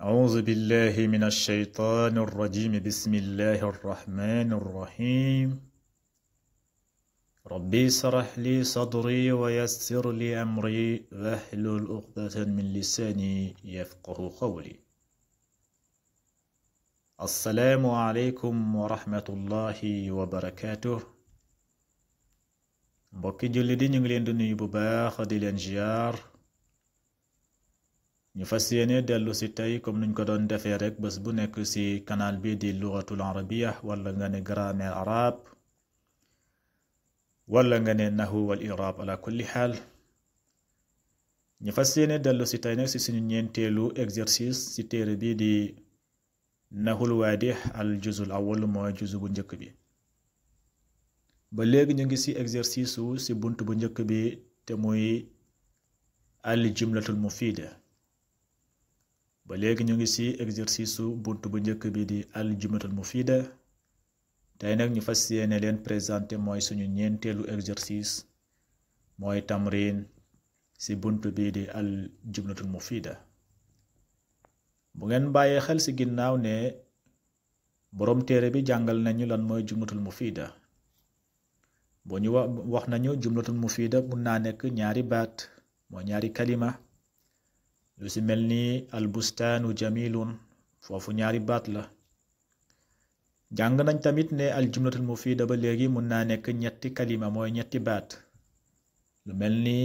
أعوذ بالله من الشيطان الرجيم بسم الله الرحمن الرحيم ربي اشرح لي صدري ويسر لي أمري واحلل عقدة من لساني يفقه قولي السلام عليكم ورحمة الله وبركاته mbokki julli di ñu ngi leen di nuyu bu baax di leen ziar ñu fas yéene dellu si tey comme nuñ ko doon defee rek bés bu nekk si canal bi di lugatul arabiya wala nga ne grammaire arabe wala nga ne nahwu wal i'rab ala kulli xaal ñu fas yéene dellu si tey nag si suñu ñeenteelu exercice si téere bi di nahwul waadih al juzul awwal mooy juzu bu njëkk bi ba léegi ñu ngi si exercice wu si bunt bu njëkk bi te muy al jumlatul mufida ba léegi ñu ngi ci exercice su bunt bu njëkk bi di al jumlatul mufida tey nag ñu fas yéene leen présenté mooy suñu ñeenteelu exercice mooy tamrin ci bunt bi di al jumlatul mufida bu ngeen bàyyee xel ci ginnaaw ne boroom téere bi jàngal nañu lan mooy jumlatul mufida boo ñu wax nañu jumlatul mufida mun naa nekk ñaari baat mooy ñaari kalima lu ci mel ni albustaanu jamilun foofu ñaari baat la jàng nañ tamit ne al jumlatul mufida ba léegi mun naa nekk ñetti kalima mooy ñetti baat lu mel ni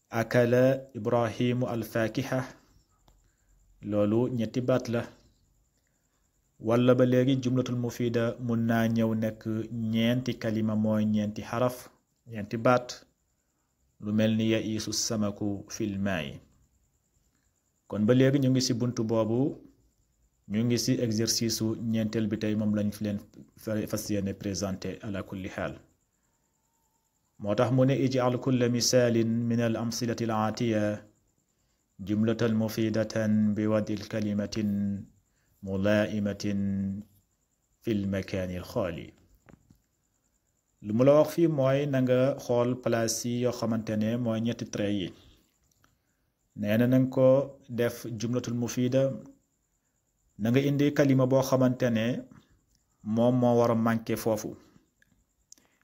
akala ibrahimu alfakiha loolu ñetti baat la walla ba léegi jumlatul mufida mun naa ñëw nekk ñeenti kalima mooy ñeenti xaraf ñeenti baat lu mel ni yaisu samaku fil maayi kon ba léegi ñu ngi ci buntu boobu ñu ngi ci exercice su ñeenteel bi tey moom lañ fi leen fas yéene présenté ala kulli xaal moo tax mu ne ij'al kulla misaalin min al amsilati al aatiya jumlatan mufidatan bi wadil kalimatin mulaimatin fil makaani al xaali lu mu la wax fii mooy na nga xool place yi yoo xamante ne mooy ñetti trait yi nee na nga ko def jumlatul mufida na nga indi kalima boo xamante ne moom moo war a manqué foofu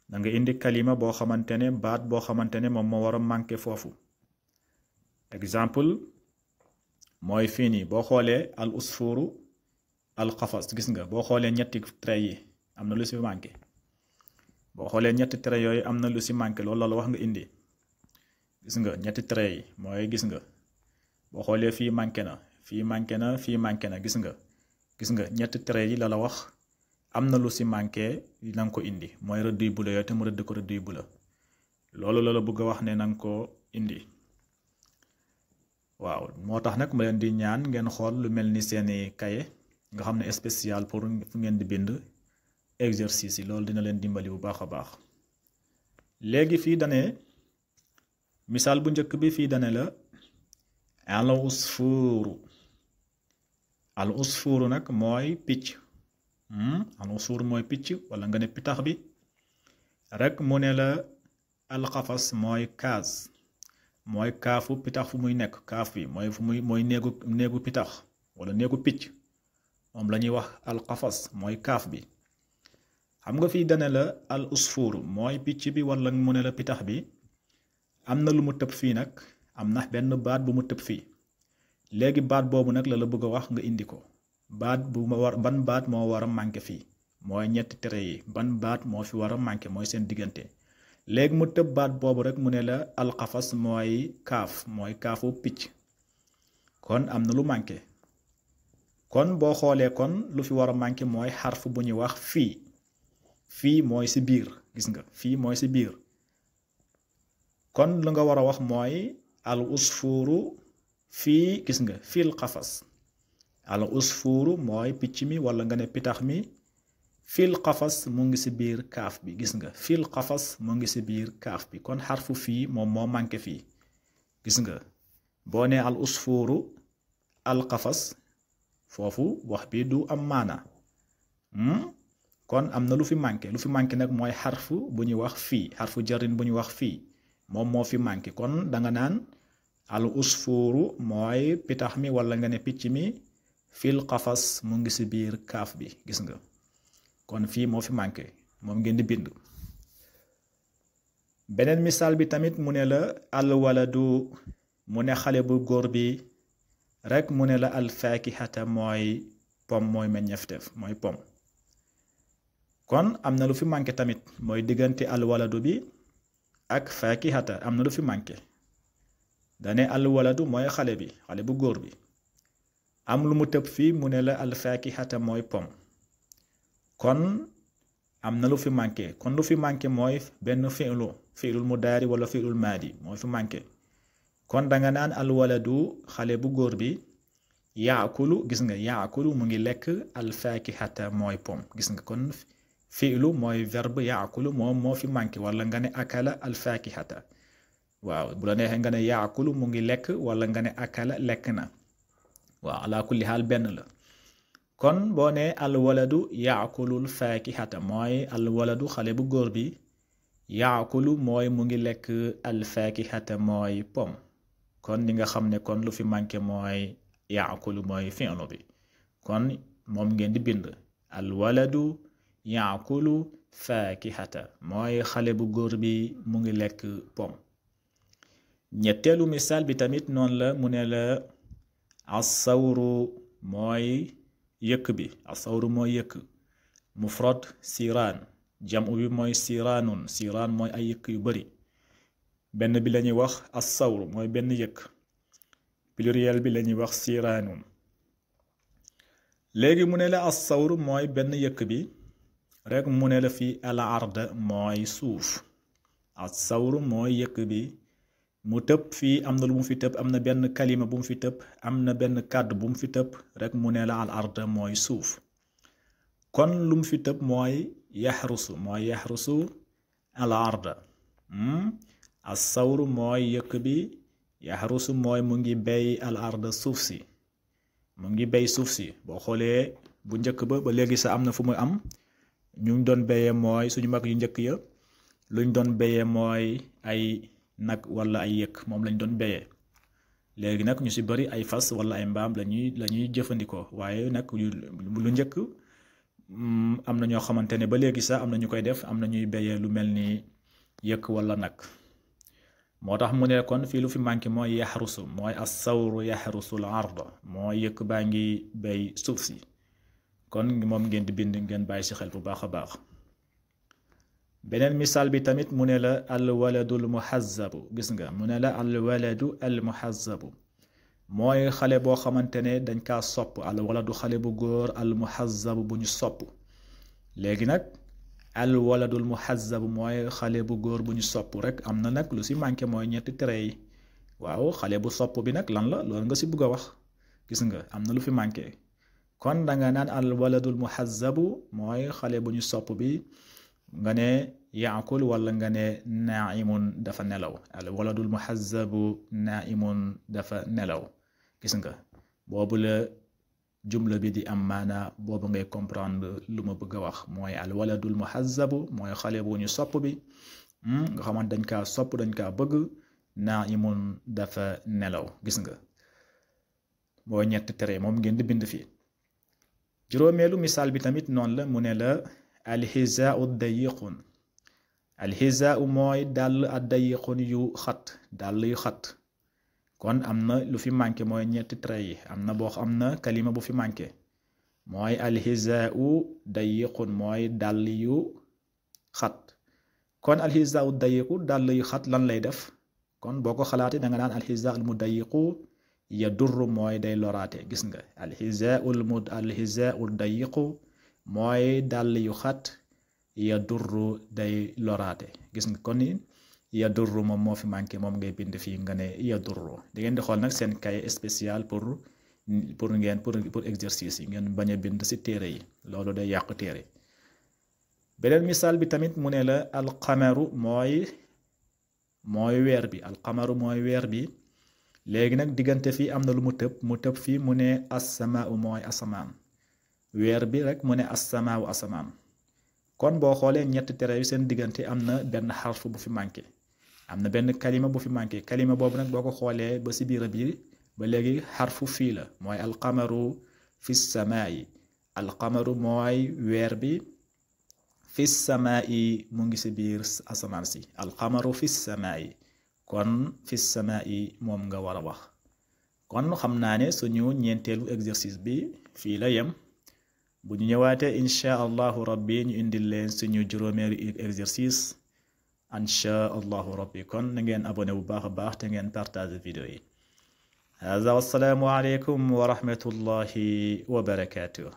na nga indi kalima boo xamante ne baat boo xamante ne moom moo war a manqué foofu exemple mooy fii nii boo xoolee al usfuru al qafas gis nga boo xoolee ñetti trait yi am na lu ci manqué boo xoolee ñetti trait yooyu am na lu ci manqué loolu la wax nga indi gis nga ñetti trait yi mooy gis nga boo xoolee fii manqué na fii manqué na fii manqué na gis nga ñetti trait yi la wax am na lu ci manqué na nga ko indi mooy rëdd yu bula yooyu te mu rëdd ko rëdd yu bula loolu la bëgg a wax ne na nga ko indi waaw moo tax nag ma leen di ñaan ngeen xool lu mel ni seeni kaye nga xam ne spécial pour fu ngeen di bind exercice yi loolu dina leen dimbali bu baax a baax léegi fii dane misaal bu njëkk bi fii dane la al usfuru nag mooy picc al usfuru mooy picc wala nga ne pitax bi rek mu ne la al xafas mooy kaas mooy kaafu pitax fu muy nekk kaaf bi mooy fu muy mooy néegu pitax wala néegu picc moom la ñuy wax al xafas mooy kaaf bi xam nga fii dane la al usfur mooy picc bi wala mu ne la pitax bi am na lu mu tëb fii nag am na benn baat bu mu tëb fii léegi baat boobu nag la bëgg a wax nga indi ko baat bu ma war ban baat moo war a manqué fii mooy ñetti tere yi ban baat moo fi war a manqué mooy seen diggante léegi mu tëb baat boobu rek mu ne la alxafas mooy kaaf mooy kaafu picc kon am na lu manqué kon boo xoolee kon lu fi war a manqué mooy xarf bu ñuy wax fii mooy ci biir gis nga fii mooy ci biir kon lu nga war a wax mooy al usfuru fii gis nga fil xafas al usfuru mooy picc mi wala nga ne pitax mi fil xafas mu ngi ci biir kaaf bi gis nga fil xafas mu ngi ci biir kaaf bi kon xarfu fii moom moo manqué fii gis nga boo nee al usfuru al xafas foofu wax bi du am maana kon am na lu fi manqué nag mooy xarfu bu ñuy wax fii xarfu jarin bu ñuy wax fii moom moo fi manqué kon danga naan al usfuru mooy pitax mi wala nga ne picc mi fil qafas mu ngi ci biir kaaf bi gis nga kon fii moo fi manqué moom ngeen di bind. beneen misaal bi tamit mu ne la al waladu mu ne xale bu góor bi rek mu ne la al faakihata mooy pom mooy meññeefteef mooy pom. kon am na lu fi manqué tamit mooy diggante al waladu bi ak faakihata am na lu fi manqué dane al waladu mooy xale bi xale bu góor bi am lu mu tëb fii mu ne la al faakihata mooy pom kon am na lu fi manqué kon lu fi manqué mooy benn fi'lul mudaari wala fi'lul maadi mooy fi manqué kon danga naan al waladu xale bu góor bi yaakulu gis nga yaakulu mu ngi lekk al faakihata mooy pom gis nga kon fi'lu mooy verbe yaakulu moom moo fi manqué wala nga ne akala al faakihata waaw bu la neexee nga ne yaakulu mu ngi lekk wala nga ne akala lekk na waaw ala kulli xaal benn la kon boo ne al waladu yaakulul faakihata mooy al waladu xale bu góor bi yaakulu mooy mu ngi lekk al faakihata mooy pom kon li nga xam ne kon lu fi manqué mooy yaakulu mooy fi'lu bi kon moom ngeen di bind al waladu yaakulu faakihata mooy xale bu góor bi mu ngi lekk pom. ñetteelu misaal bi tamit noonu la mu ne la as-sawru mooy yëkk bi as-sawru mooy yëkk mufrad siraan jamu bi mooy siraanun siraan mooy ay yëkk yu bari benn bi lañuy wax as-sawru mooy benn yëkk pluriel bi lañuy wax siraanun léegi mu ne la as-sawru mooy benn yëkk bi rek mu ne la fi al ard mooy suuf as-sawru mooy yëkk bi mu tëb fii am na lu mu fi tëb am na benn kalima bu mu fi tëb am na benn kàddu bu mu fi tëb rek mu ne la al ard mooy suuf kon lu mu fi tëb mooy yaxrusu al ard as-sawru mooy yëkk bi yaxrusu mooy mu ngi bay al ard suuf si mu ngi bay suuf si boo xoolee bu njëkk ba léegi sa am na fu mu am ñu doon béyee mooy suñu mag yu njëkk ya luñ doon béyee mooy ay nag wala ay yëkk moom lañ doon béyee léegi nag ñu ci bari ay fas wala ay mbaam lañuy jëfandikoo waaye nag lu njëkk am na ñoo xamante ne ba léegi sax am na ñu koy def am na ñuy béyee lu mel ni yëkk wala nag moo tax mu ne kon fii lu fi manqué mooy yaxrusu mooy as-sawru yaxrusul arda mooy yëkk baa ngi béy suuf si kon moom ngeen di bind ngeen bàyyi ci xel bu baax a baax. beneen misaal bi tamit mu ne la al waladul muhazzabu gis nga mu ne la al waladu al muhazzabu mooy xale boo xamante ne dañ kaa sopp al waladu xale bu góor al muhazzabu bu ñu sopp léegi nag al waladul muhazzabu mooy xale bu góor bu ñu sopp rek am na nag lu ci manqué mooy ñetti tere yi waaw xale bu sopp bi nag lan la loolu nga ci bëgg a wax gis nga am na lu fi manqué kon danga naan al waladul muhazzabu mooy xale bu ñu sopp bi nga ne yaakul wala nga ne naimun dafa nelaw al waladul muhazzabu naimun dafa nelaw gis nga boobu la jumla bi di am maana boobu ngay comprendre lu ma bëgg a wax mooy al waladul muhazzabu mooy xale bu ñu sopp bi nga xamante dañ kaa sopp dañ kaa bëgg naimun dafa nelaw gis nga mooy ñetti tere moom ngeen di bind fii. juróomeelu misaal bi tamit noonu la mu ne la alxizaau dayiqun alxizaau mooy dàll ad dayiqun yu xat dàll yu xat kon am na lu fi manqué mooy ñetti trait yi am na boo am na kalima bu fi manqué mooy alxizaau dayiqun mooy dàll yu xat kon alxizaau dayiqu dàll yu xat lan lay def kon boo ko xalaatee da nga naan alxizaau mu dayiqu yadurru mooy day loraate gis nga alxizaau dayiqu mooy dàll yu xat yadurru day loraate gis nga kon ni yadurru moom moo fi manqué moom ngay bind fii nga ne yadurru da ngeen di xool nag seen cahier spécial pour exercice yi ngeen bañ a bind ci téere yi loolu day yàq téere. beneen misaal bi tamit mu ne la alqamaru mooy weer bi alqamaru mooy weer bi léegi nag diggante fii am na lu mu tëb fii mu ne asamaau mooy asamaan weer bi rek mu ne asamaau asamaan kon boo xoolee ñetti tere yu seen diggante am na benn xarf bu fi manqué am na benn kalima bu fi manqué kalima boobu nag boo ko xoolee ba si biir ba léegi xarfu fii la mooy alqamaru fi samaa'i alqamaru mooy weer bi fi samaa'i mu ngi si biir asamaan si alqamaru fi samaa'i kon fi samaa'i moom nga war a wax kon xam naa ne suñu ñeenteelu exercice bi fii la yem bu ñu ñëwaatee insha allahu rabbi ñu indil leen suñu juróomeeri exercice insha allahu rabbi kon na ngeen abonné bu baax a baax te ngeen partage vidéo yi hada wassalaamu aleykum wa rahmatullahi wa barakatuh